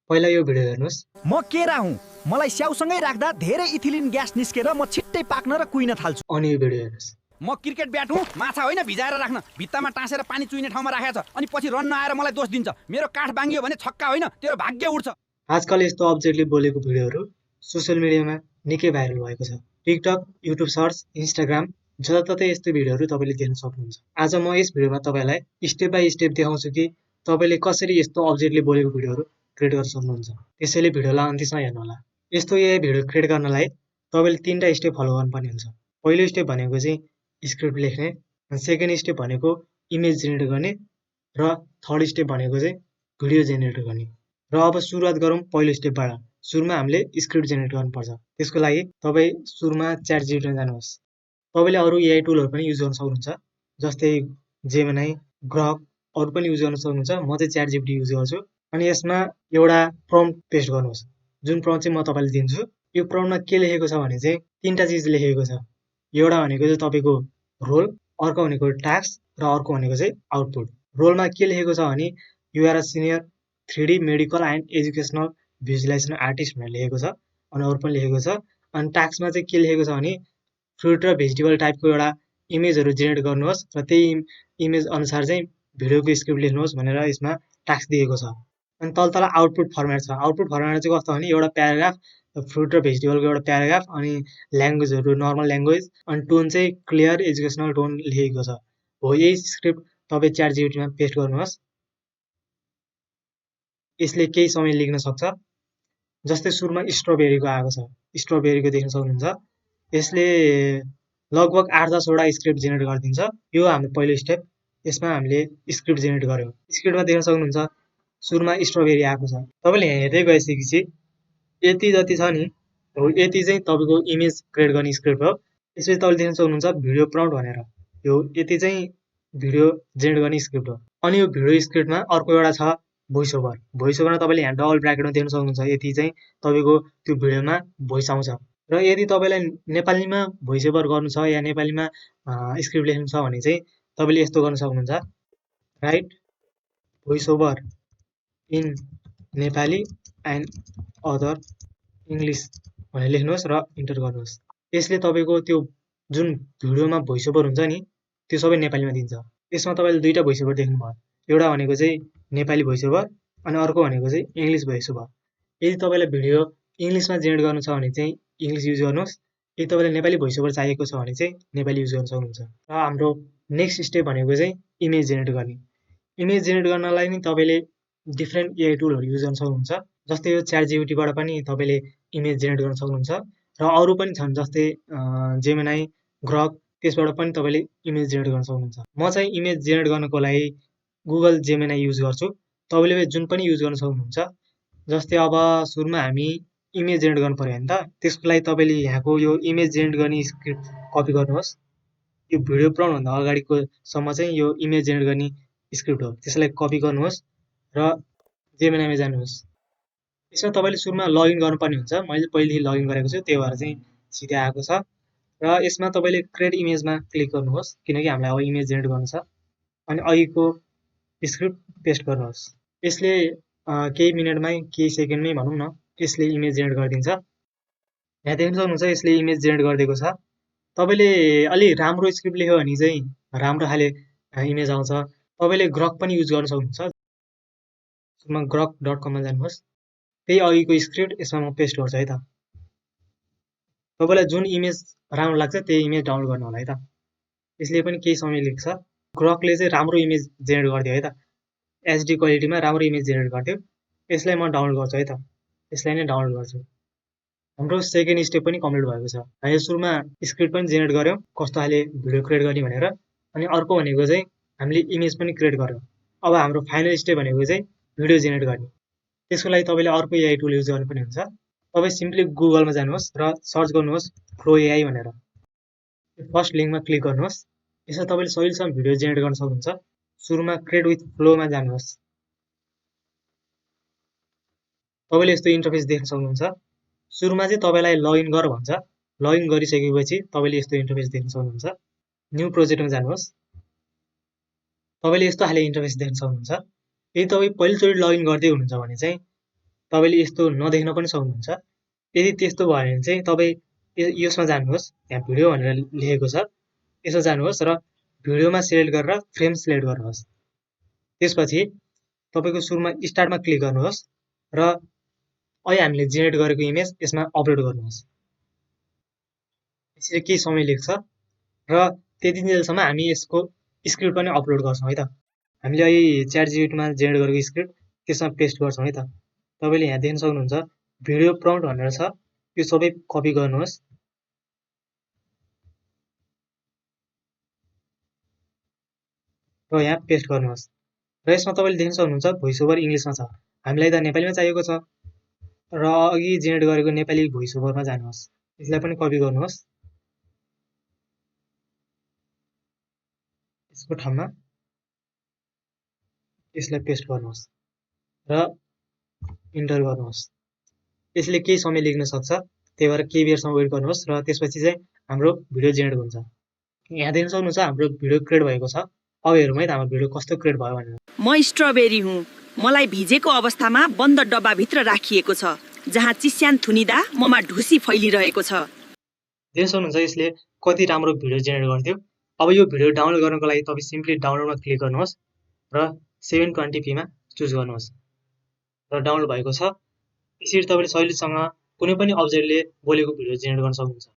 पहिला यो भिडियो हेर्नुस्। म केरा हुँ, मलाई स्याउसँगै राख्दा धेरै इथिलिन ग्यास निस्केर म छिट्टै पाक्न र कुइन थाल्छु। अनि यो भिडियो हेर्नुस्। म क्रिकेट ब्याट हुँ, माछा होइन भिजाएर राख्न, भित्तामा टाँसेर पानी चुइने ठाउँमा राखेको छ, अनि पछि रन नआएर मलाई दोष दिन्छ। मेरो काठ बाङ्गियो भने छक्का होइन, तेरो भाग्य उड्छ। आजकल यस्तो अब्जेक्टले बोलेको भिडियोहरू सोसियल मिडियामा निकै भाइरल भएको छ। टिकटक, युट्युब सर्ट्स, इन्स्टाग्राम जताततै यस्तो भिडियोहरू तपाईँले देख्न सक्नुहुन्छ। आज म यस भिडियोमा तपाईँलाई स्टेप बाई स्टेप देखाउँछु कि तपाईँले कसरी यस्तो अब्जेक्टले बोलेको भिडियोहरू क्रिएट गर्न सक्नुहुन्छ। त्यसैले भिडियोलाई अन्त्यसम्म हेर्नुहोला। यस्तो एआई भिडियो क्रिएट गर्नलाई तपाईँले 3टा स्टेप फलो गर्नुपर्ने हुन्छ। पहिलो स्टेप भनेको चाहिँ स्क्रिप्ट लेख्ने, सेकेन्ड स्टेप भनेको इमेज जेनेरेट गर्ने र थर्ड स्टेप भनेको चाहिँ भिडियो जेनेरेट गर्ने। र अब सुरुवात गरौँ पहिलो स्टेपबाट। सुरुमा हामीले स्क्रिप्ट जेनेरेट गर्नुपर्छ। त्यसको लागि तपाईँ सुरुमा च्याटजिपिटीमा जानुहोस्। तपाईँले अरू एआई टुलहरू पनि युज गर्न सक्नुहुन्छ, जस्तै जेमिनाई, ग्रक अरू पनि युज गर्न सक्नुहुन्छ। म चाहिँ च्याटजिपिटी युज गर्छु। अनि यसमा एउटा प्रम्प्ट पेस्ट गर्नुहोस्। जुन प्रम्प्ट चाहिँ म तपाईँलाई दिन्छु, यो प्रम्प्टमा के लेखेको छ भने चाहिँ 3टा चिज लेखेको छ। एउटा भनेको चाहिँ तपाईँको रोल, अर्को भनेको टास्क र अर्को भनेको चाहिँ आउटपुट। रोलमा के लेखेको छ भने you're a senior 3D medical and educational visualisation artist भनेर लेखेको छ। अनि अरू पनि लेखेको छ। अनि टास्कमा चाहिँ के लेखेको छ भने फ्रुट र भेजिटेबल टाइपको एउटा इमेजहरू जेनेरेट गर्नुहोस् र त्यही इमेज अनुसार चाहिँ भिडियोको स्क्रिप्ट लेख्नुहोस् भनेर यसमा टास्क दिएको छ। अनि तल आउटपुट फर्मेट छ। आउटपुट फर्मेट चाहिँ कस्तो भने एउटा प्याराग्राफ, फ्रुट र भेजिटेबलको एउटा प्याराग्राफ, अनि ल्याङ्ग्वेजहरू नर्मल ल्याङ्ग्वेज, अनि टोन चाहिँ क्लियर एजुकेसनल टोन लेखेको छ। हो, यही स्क्रिप्ट तपाईँ च्याटजिपिटीमा पेस्ट गर्नुहोस्। यसले केही समय लिन सक्छ। जस्तै सुरुमा स्ट्रबेरीको आएको छ, स्ट्रबेरीको देख्न सक्नुहुन्छ। यसले लगभग 8-10 वटा स्क्रिप्ट जेनेरेट गरिदिन्छ। यो हाम्रो पहिलो स्टेप। यसमा हामीले स्क्रिप्ट जेनेरेट गर्यौँ। स्क्रिप्टमा देख्न सक्नुहुन्छ सुरुमा स्ट्रबेरी आएको छ। तपाईँले यहाँ हेर्दै गएपछि यति जति छ नि, हो यति चाहिँ तपाईँको इमेज क्रिएट गर्ने स्क्रिप्ट हो। त्यसपछि तपाईँले देख्न सक्नुहुन्छ भिडियो प्रम्प्ट भनेर, यो यति चाहिँ भिडियो जेनेरेट गर्ने स्क्रिप्ट हो। अनि यो भिडियो स्क्रिप्टमा अर्को एउटा छ भोइस ओभर। भोइस ओभरमा तपाईँले यहाँ डबल ब्राकेटमा देख्न सक्नुहुन्छ, यति चाहिँ तपाईँको त्यो भिडियोमा भोइस आउँछ। र यदि तपाईँलाई नेपालीमा भोइस ओभर गर्नु छ या नेपालीमा स्क्रिप्ट लेख्नु छ भने चाहिँ तपाईँले यस्तो गर्न सक्नुहुन्छ, right voice over in Nepali and other English भनेर लेख्नुहोस् र इन्टर गर्नुहोस्। यसले तपाईँको त्यो जुन भिडियोमा भोइस ओभर हुन्छ नि, त्यो सबै नेपालीमा दिन्छ। यसमा तपाईँले 2टा भोइस ओभर देख्नुभयो। एउटा भनेको चाहिँ नेपाली भोइस ओभर अनि अर्को भनेको चाहिँ इङ्ग्लिस भोइस ओभर। यदि तपाईँलाई भिडियो इङ्ग्लिसमा जेनेरेट गर्नु छ भने चाहिँ इङ्ग्लिस युज गर्नुहोस्। यदि तपाईँलाई नेपाली भोइस ओभर चाहिएको छ भने चाहिँ नेपाली युज गर्न सक्नुहुन्छ। र हाम्रो नेक्स्ट स्टेप भनेको चाहिँ इमेज जेनेरेट गर्ने। इमेज जेनेरेट गर्नलाई नि तपाईँले डिफ्रेन्ट एआई टुलहरू युज गर्न सक्नुहुन्छ। जस्तै यो च्याटजिपिटीबाट पनि तपाईँले इमेज जेनेरेट गर्न सक्नुहुन्छ र अरू पनि छन्, जस्तै जेमिनाई, ग्रक, त्यसबाट पनि तपाईँले इमेज जेनेरेट गर्न सक्नुहुन्छ। म चाहिँ इमेज जेनेरेट गर्नको लागि गुगल जेमिनाई युज गर्छु। तपाईँले जुन पनि युज गर्न सक्नुहुन्छ। जस्तै अब सुरुमा हामी इमेज जेनेरेट गर्नु पर्यो भने त त्यसको लागि तपाईँले यहाँको यो इमेज जेनेरेट गर्ने स्क्रिप्ट कपी गर्नुहोस्। यो भिडियो प्रम्प्टभन्दा अगाडिको सम्म चाहिँ यो इमेज जेनेरेट गर्ने स्क्रिप्ट हो। त्यसलाई कपी गर्नुहोस् र जेमिनाईमा जानुहोस्। यसमा तपाईँले सुरुमा लगइन गर्नुपर्ने हुन्छ। मैले पहिलेदेखि लगइन गरेको छु, त्यही भएर चाहिँ सिधै आएको छ। र यसमा तपाईँले क्रिएट इमेजमा क्लिक गर्नुहोस्, किनकि हामीलाई अब इमेज जेनेरेट गर्नु छ। अनि अघिको स्क्रिप्ट पेस्ट गर्नुहोस्। यसले केही मिनटमै केही सेकेन्डमै भनौँ न, यसले इमेज जेनेरेट गरिदिन्छ। यहाँ देख्न सक्नुहुन्छ यसले इमेज जेनेरेट गरिदिएको छ। तपाईँले अलि राम्रो स्क्रिप्ट लेख्यो भने चाहिँ राम्रो खाले इमेज आउँछ। तपाईँले ग्रक पनि युज गर्न सक्नुहुन्छ। सुरुमा grok.com मा जानुहोस्। त्यही अघिको स्क्रिप्ट यसमा म पेस्ट गर्छु है त। तपाईँलाई जुन इमेज राम्रो लाग्छ त्यही इमेज डाउनलोड गर्नु होला है त। यसले पनि केही समय लिन्छ। ग्रकले चाहिँ राम्रो इमेज जेनेरेट गरिदियो है त, एचडी क्वालिटीमा राम्रो इमेज जेनेरेट गरिदियो। यसलाई म डाउनलोड गर्छु है त, यसलाई नै डाउनलोड गर्छु। हाम्रो सेकेन्ड स्टेप पनि कम्प्लिट भएको छ। हामीले सुरुमा स्क्रिप्ट पनि जेनेरेट गऱ्यौँ कस्तो खाले भिडियो क्रिएट गर्ने भनेर, अनि अर्को भनेको चाहिँ हामीले इमेज पनि क्रिएट गऱ्यौँ। अब हाम्रो फाइनल स्टेप भनेको चाहिँ भिडियो जेनेरेट गर्ने। त्यसको लागि तपाईँले अर्को एआई टुल युज गर्नुपर्ने हुन्छ। तपाईँ सिम्पली गुगलमा जानुहोस् र सर्च गर्नुहोस् फ्लो एआई भनेर। फर्स्ट लिङ्कमा क्लिक गर्नुहोस्। यसमा तपाईँले सहिलेसम्म भिडियो जेनेरेट गर्न सक्नुहुन्छ। सुरुमा क्रिएट विथ फ्लोमा जानुहोस्। तपाईँले यस्तो इन्टरफेस देख्न सक्नुहुन्छ। सुरुमा चाहिँ तपाईँलाई लगइन गर भन्छ। लगइन गरिसकेपछि तपाईँले यस्तो इन्टरफेस देख्न सक्नुहुन्छ। न्यू प्रोजेक्टमा जानुहोस्। तपाईँले यस्तो खाले इन्टरफेस देख्न सक्नुहुन्छ। यदि तपाईँ पहिलोचोटि लगइन गर्दै हुनुहुन्छ भने चाहिँ तपाईँले यस्तो नदेख्न पनि सक्नुहुन्छ। यदि त्यस्तो भयो भने चाहिँ तपाईँ यसमा जानुहोस्, त्यहाँ भिडियो भनेर लेखेको छ, यसमा जानुहोस् र भिडियोमा सिलेक्ट गरेर फ्रेम सिलेक्ट गर्नुहोस्। त्यसपछि तपाईँको सुरुमा स्टार्टमा क्लिक गर्नुहोस् र अहिले हामीले जेनेरेट गरेको इमेज यसमा अपलोड गर्नुहोस्। यसरी केही समय लिन्छ र त्यति जेलसम्म हामी यसको स्क्रिप्ट पनि अपलोड गर्छौँ है त। हामीले अहिले च्याटजिपिटीमा जेनेरेट गरेको स्क्रिप्ट त्यसमा पेस्ट गर्छौँ है त। तपाईँले यहाँ देख्न सक्नुहुन्छ भिडियो प्रम्प्ट भनेर छ, यो सबै कपी गर्नुहोस् र यहाँ पेस्ट गर्नुहोस् र यसमा तपाईँले देख्न सक्नुहुन्छ भोइस ओभर इङ्ग्लिसमा छ, हामीलाई त नेपालीमा चाहिएको छ र अघि जेनेरेट गरेको नेपाली भोइस ओभरमा जानुहोस्। यसलाई पनि कपी गर्नुहोस्, यसको ठाउँमा यसलाई पेस्ट गर्नुहोस् र इन्टर गर्नुहोस्। यसले केही समय लिन सक्छ, त्यही भएर केही बेरसम्म वेट गर्नुहोस् र त्यसपछि चाहिँ हाम्रो भिडियो जेनेरेट हुन्छ। यहाँ देख्न सक्नुहुन्छ हाम्रो भिडियो क्रिएट भएको छ। अब हेरौँ है त हाम्रो भिडियो कस्तो क्रिएट भयो भनेर। म स्ट्रबेरी हुँ। मलाई भिजेको अवस्थामा बन्द डब्बाभित्र राखिएको छ जहाँ चिस्यान थुनिँदा ममा ढुसी फैलिरहेको छ। देख्न सक्नुहुन्छ यसले कति राम्रो भिडियो जेनेरेट गर्थ्यो। अब यो भिडियो डाउनलोड गर्नको लागि तपाईँ सिम्पली डाउनलोडमा क्लिक गर्नुहोस् र 720p मा चुज गर्नुहोस् र डाउनलोड भएको छ। यसरी तपाईँले सजिलोसँग कुनै पनि अब्जेक्टले बोलेको भिडियो जेनेरेट गर्न सक्नुहुन्छ।